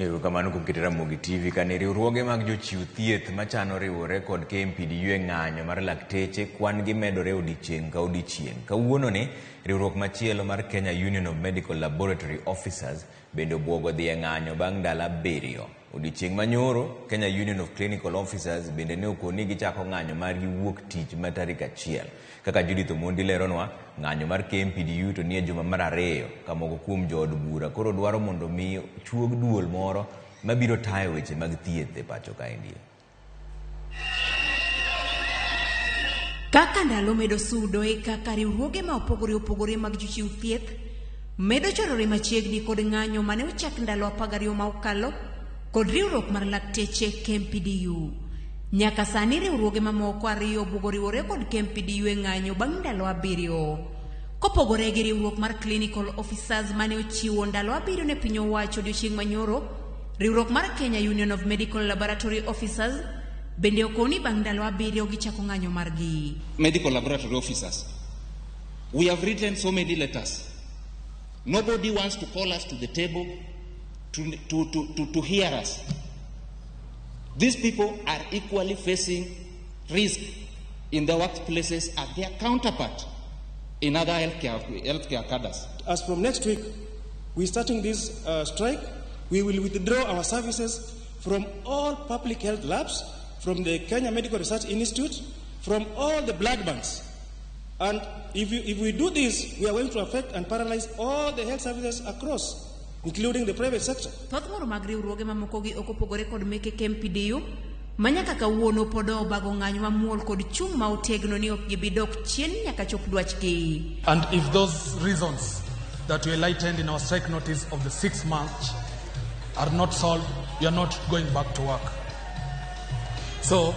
Erokamano kuom keto Ramogi TV kane riwruoge mag jochiw thieth machano riwore kod KMPDU e ng'anyo mar lakteche kwan gi medore odiechieng' ka odiechieng'. Kawuono ni riwruok machielo mar Kenya Union of Medical Laboratory Officers bende obwogo dhi e ng'anyo bang' ndalo abiriyo. Odiechieng' manyoro, Kenya Union of Clinical Officers bende ne okoni gichako ng'anyo margi wuok tich ma tarik achiel. Kaka Judith Omondi leronwa, ng'anyo mar KMPDU to nie juma mar ariyo ka moko kuom jood bura koro dwaro mondo mi chuog duol moro mabiro tayo weche mag thieth e pacho kaendi. Kaka ndalo medo sudo e kaka riwruoge ma opogore opogore mag jochiw thieth medo chorore machiegni kod ng'anyo mane ochak ndalo 12 ma okalo kod riwruok mar lakteche KMPDU. Nyaka sani riwruoge mamoko ariyo obwogo riwore kod KMPDU e ng'anyo bang' ndalo abiriyo. Kopogore gi riwruok mar Clinical Officers mane ochiwo ndalo abiriyo ne piny owacho odiochieng' manyoro, riwruok mar Kenya Union of Medical Laboratory Officers bende okoni bang' ndalo abiriyo gichako ng'anyo margi. Medical laboratory officers. We have written so many letters. Nobody wants to call us to the table to hear us. These people are equally facing risk in their workplaces as their counterpart in other healthcare cadres. As from next week, we're starting this strike. We will withdraw our services from all public health labs, from the Kenya Medical Research Institute, from all the blood banks. And if we do this, we are going to affect and paralyze all the health services across, including the private sector. Thoth moro mag riwruoge mamoko gi ok opogore kod meke KMPDU ma nyaka kawuono pod obago ng'anyo mamuol kod chung' ma otegno ni ok gibi dok chien nyaka chop dwachgi. And if those reasons that we enlightened in our strike notice of the 6th March are not solved, we are not going back to work. So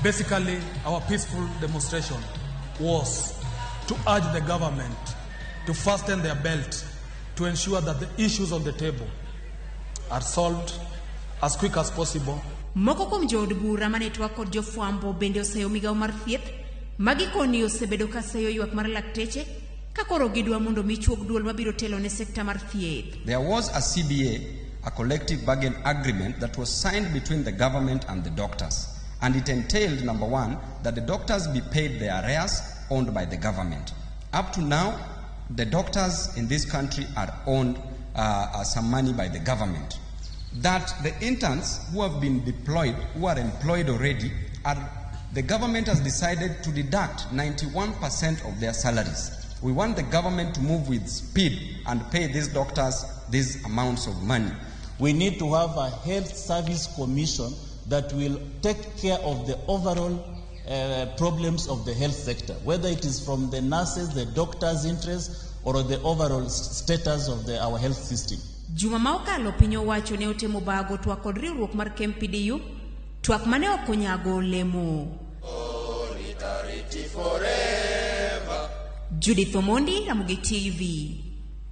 basically our peaceful demonstration was to urge the government to fasten their belt to ensure that the issues on the table are solved as quick as possible. Moko kuom jood bura mane twak kod jofwambo bende oseyo migawo mar thieth ma gikoni osebedo ka seyo ywak mar lakteche ka koro gidwa mondo mi chuog duol mabiro telo ne sekta mar thieth. There was a CBA, a collective bargain agreement that was signed between the government and the doctors. And it entailed, number one, that the doctors be paid their arrears owned by the government. Up to now, the doctors in this country are owed some money by the government. That the interns who have been deployed, who are employed already, the government has decided to deduct 91% of their salaries. We want the government to move with speed and pay these doctors these amounts of money. We need to have a health service commission that will take care of the overall problems of the health sector, whether it is from the nurses, the doctors' interests, or the overall status of our health system. Juma ma okalo piny owacho ne otemo bago twak kod riwruok mar KMPDU, twak mane ok onyago olemo. Judith Omondi, Ramogi TV.